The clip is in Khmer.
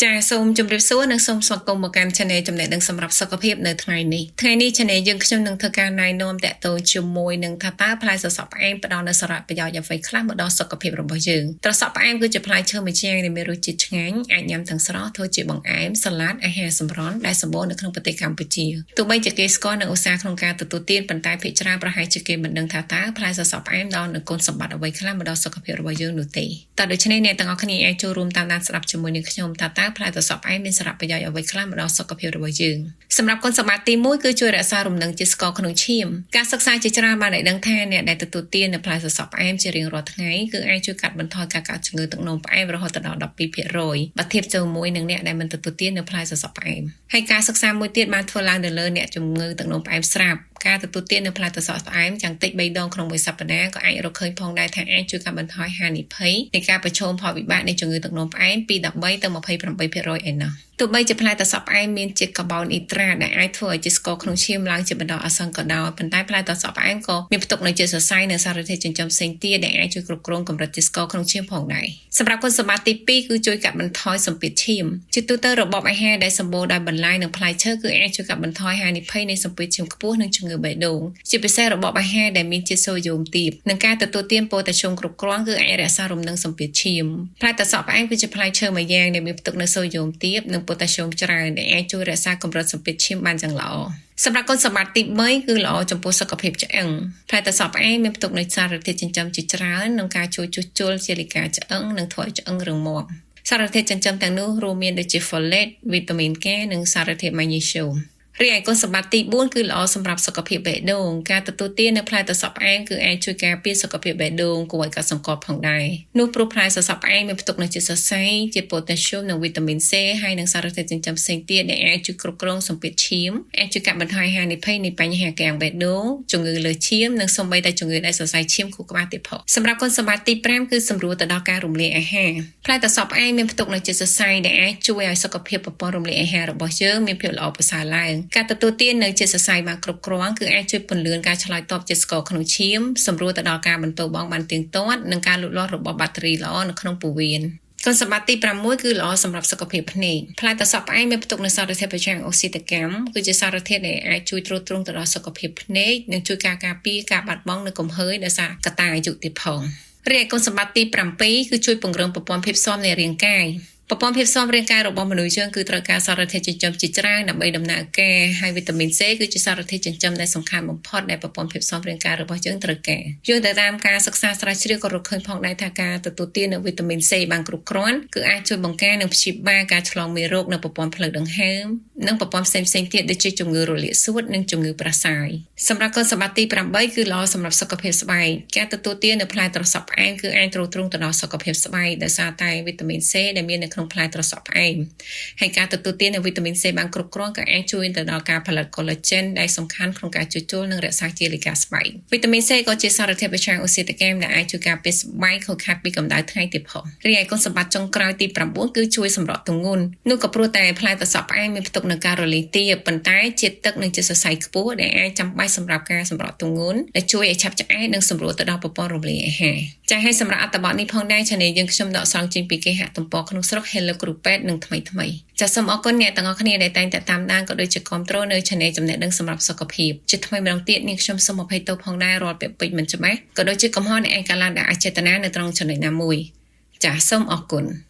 ចាសសូមជម្រាបសួរនិងសូមស្វាគមន៍មកកាន់ Channel ចំណេះដឹងសម្រាប់សុខភាពនៅថ្ងៃនេះថ្ងៃនេះ Channel យើងខ្ញុំនឹងធ្វើការណែនាំតាក់ទងជាមួយនឹងថាតើផ្លែសសក់ផ្អែមផ្ដល់នូវសារៈប្រយោជន៍អ្វីខ្លះមកដល់សុខភាពរបស់យើងត្រសក់ផ្អែមគឺជាផ្លែឈើមួយយ៉ាងដែលមានរសជាតិឆ្ងាញ់អាចញ៉ាំទាំងស្រស់ធ្វើជាបង្អែមសាឡាត់អាហារសម្រន់ដែលសម្បូរនៅក្នុងប្រទេសកម្ពុជាទោះបីជាគេស្គាល់និងឧស្សាហ៍ក្នុងការទទួលទានប៉ុន្តែភាគច្រើនប្រហែលជាគេមិនដឹងថាតើផ្លែសសក់ផ្អែមផ្ដល់នូវគុណសម្បត្តិអ្វីខ្លះមកដល់សុខភាពរបស់យើងនោះទេតើដូច្នេះអ្នកទាំងអស់គ្នាអាចចូលរួមតាមដានស្ដាប់ជាមួយនឹងខ្ញុំថាតើផ្លែត្រសក់ផ្អែមមានសារៈប្រយោជន៍អ្វីខ្លះមកដល់សុខភាពរបស់យើងសម្រាប់គុណសម្បត្តិទី1គឺជួយរក្សារំនឹងជាតិស្ករក្នុងឈាមការសិក្សាជាច្រើនបានឲ្យដឹងថាអ្នកដែលទទួលទាននៅផ្លែសសក់ផ្អែមជារៀងរាល់ថ្ងៃគឺអាចជួយកាត់បន្ថយការកើតជំងឺទឹកនោមផ្អែមរហូតដល់12%បើធៀបជាមួយនឹងអ្នកដែលមិនទទួលទាននៅផ្លែសសក់ផ្អែមហើយការសិក្សាមួយទៀតបានធ្វើឡើងនៅលើអ្នកជំងឺទឹកនោមផ្អែមស្រាប់ការទទួលទាននៅផ្លែត្រសក់ផ្អែមយ៉ាងតិច3ដងក្នុងមួយសប្តាហ៍ក៏អាចរកឃើញផងដែរថាអាចជួយកាត់បន្ថយហានិភ័យនៃការប្រឈមផលវិបាកនៃជំងឺទឹកនោមផ្អែមពី13ទៅ28%ឯណោះទោះបីជាផ្លែត្រសក់ផ្អែមមានជាតិកាបូនអ៊ីត្រាដែលអាចធ្វើឲ្យជាតិស្ករក្នុងឈាមឡើងជាបណ្ដោះអាសន្នក៏ដោយប៉ុន្តែផ្លែត្រសក់ផ្អែមក៏មានផ្ទុកនូវជាតិសរសៃនិងសារធាតុចិញ្ចឹមផ្សេងទៀតដែលអាចជួយគ្រប់គ្រងកម្រិតជាតិស្ករក្នុងឈាមផងដែរសម្រាប់គុណសម្បត្តិទី2គឺជួយកាត់បន្ថយសម្ពាធឈាមជាទូទៅរបបអាហារដែលសម្បូរដោយបន្លែនិងផ្លែឈើគឺអាចជួយកាត់បន្ថយហានិភ័យនៃសម្ពាធឈាមខ្ពស់និងជំងឺបេះដូងជាពិសេសរបបអាហារដែលមានជាតិសូដ្យូមទាបនិងការទទួលទានប៉ូតាស្យូមគ្រប់គ្រាន់គឺអាចរក្សារំនឹងសម្ពាធឈាមផ្លែត្រសក់ផ្អែមគឺជាផ្លែឈើមួយយ៉ាងដែលមានផ្ទុកនូវសូដ្យូមទាបនិងប៉ូតាស្យូមច្រើនដែលអាចជួយរក្សាកម្រិតសម្ពាធឈាមបានយ៉ាងល្អសម្រាប់គុណសម្បត្តិទី3គឺល្អចំពោះសុខភាពឆ្អឹងផ្លែត្រសក់ផ្អែមមានផ្ទុកនូវសារធាតុចិញ្ចឹមជាច្រើនក្នុងការជួយជួសជុលជាលិកាឆ្អឹងនិងធ្វើឲ្យឆ្អឹងរឹងមាំសារធាតុចិញ្ចឹមទាំងនោះរួមមានដូចជា folate វីតាមីន K និងសារធាតុ magnesium រីឯគុណសម្បត្តិទី4គឺល្អសម្រាប់សុខភាពបេះដូងការទទួលទាននៅផ្លែត្រសក់ផ្អែមគឺអាចជួយការពារសុខភាពបេះដូងគួរឲ្យកត់សម្គាល់ផងដែរនោះព្រោះផ្លែសសក់ផ្អែមមានផ្ទុកនូវជាតិសរសៃជាតិប៉ូតាស្យូមនិងវីតាមីន C ហើយនិងសារធាតុចិញ្ចឹមផ្សេងទៀតដែលអាចជួយគ្រប់គ្រងសម្ពាធឈាមអាចជួយកាត់បន្ថយហានិភ័យនៃបញ្ហាគាំងបេះដូងជំងឺលើសឈាមនិងសូម្បីតែជំងឺដែលសរសៃឈាមខួរក្បាលទៀតផងសម្រាប់គុណសម្បត្តិទី5គឺសម្រួលទៅដល់ការរំលាយអាហារផ្លែត្រសក់ផ្អែមមានផ្ទុកនូវជាតិសរសៃដែលអាចជួយឲ្យសុខភាពប្រព័ន្ធរំលាយអាហាររបស់យើងមានភាពល្អប្រសើរឡើងការទទួលទាននៅជាតិសរសៃបានគ្រប់គ្រាន់គឺអាចជួយពន្លឿនការឆ្លើយតបជាតិស្ករក្នុងឈាមសម្រួលទៅដល់ការបន្ទោបង់បានទៀងទាត់និងការលូតលាស់របស់បាក់តេរីល្អនៅក្នុងពោះវៀនគុណសម្បត្តិទី6គឺល្អសម្រាប់សុខភាពភ្នែកផ្លែត្រសក់ផ្អែមមានផ្ទុកនូវសារធាតុប្រឆាំងអូស៊ីតកម្មគឺជាសារធាតុដែលអាចជួយទ្រទ្រង់ទៅដល់សុខភាពភ្នែកនិងជួយការការពារការបាត់បង់នូវកំហើញដោយសារកត្តាអាយុទៀតផងរីឯគុណសម្បត្តិទី7គឺជួយពង្រឹងប្រព័ន្ធភាពស៊ាំនៃរាងកាយប្រព័ន្ធភាពស៊ាំរាងកាយរបស់មនុស្សយើងគឺត្រូវការសារធាតុចិញ្ចឹមជាច្រើនដើម្បីដំណើរការហើយវីតាមីន C គឺជាសារធាតុចិញ្ចឹមដែលសំខាន់បំផុតដែលប្រព័ន្ធភាពស៊ាំរាងកាយរបស់យើងត្រូវការយើងទៅតាមការសិក្សាស្រាវជ្រាវក៏រកឃើញផងដែរថាការទទួលទាននូវវីតាមីន C បានគ្រប់គ្រាន់គឺអាចជួយបង្ការនិងព្យាបាលការឆ្លងមេរោគនៅប្រព័ន្ធផ្លូវដង្ហើមនិងប្រព័ន្ធផ្សេងៗទៀតដូចជាជំងឺរលាកសួតនិងជំងឺប្រសាយសម្រាប់គុណសម្បត្តិទី8គឺល្អសម្រាប់សុខភាពស្បែកការទទួលទាននូវផ្លែត្រសក់ផ្អែមគឺអាចទ្រទ្រង់ទៅដល់សុខភាពស្បែកដោយសារតែវីតាមីន C ដែលមាននៅក្នុងផ្លែត្រសក់ផ្អែមហើយការទទួលទាននូវវីតាមីន C បានគ្រប់គ្រាន់ក៏អាចជួយទៅដល់ការផលិត collagen ដែលសំខាន់ក្នុងការជួសជុលនិងរក្សាជាលិកាស្បែកវីតាមីន C ក៏ជាសារធាតុប្រឆាំងអូស៊ីតកម្មដែលអាចជួយការពារស្បែកខូចខាតពីកម្ដៅថ្ងៃទៀតផងរីឯគុណសម្បត្តិចុងក្រោយទី9គឺជួយសម្រកទម្ងន់នោះក៏ព្រោះតែផ្លែត្រសក់ផ្អែមមានផ្ទុកនូវការរលាយទាបប៉ុន្តែជាតិទឹកនិងជាតិសរសៃខ្ពស់ដែលអាចចាំបាច់សម្រាប់ការសម្រកទម្ងន់ដែលជួយឲ្យឆាប់ឆ្អែតនិងសម្រួលទៅដល់ប្រព័ន្ធរំលាយអាហារចា៎ហើយសម្រាប់អត្ថបទនេះផងដែរ Channel យើងខ្ញុំដកស្រង់ចេញពីគេហទំព័រក្នុងស្រុក Hello គ្រូពេទ្យនិងថ្មីថ្មីចាសសូមអរគុណអ្នកទាំងអស់គ្នាដែលតែងតែតាមដានក៏ដូចជាគាំទ្រនៅ Channel ចំណេះដឹងសម្រាប់សុខភាពជាថ្មីម្ដងទៀតនាងខ្ញុំសូមអភ័យទោសផងដែររាល់ពាក្យពេចន៍មិនច្បាស់ក៏ដូចជាកំហុសនៃឯកឡើងដែលអចេតនានៅត្រង់ចំណុចណាមួយចាសសូមអរគុណ។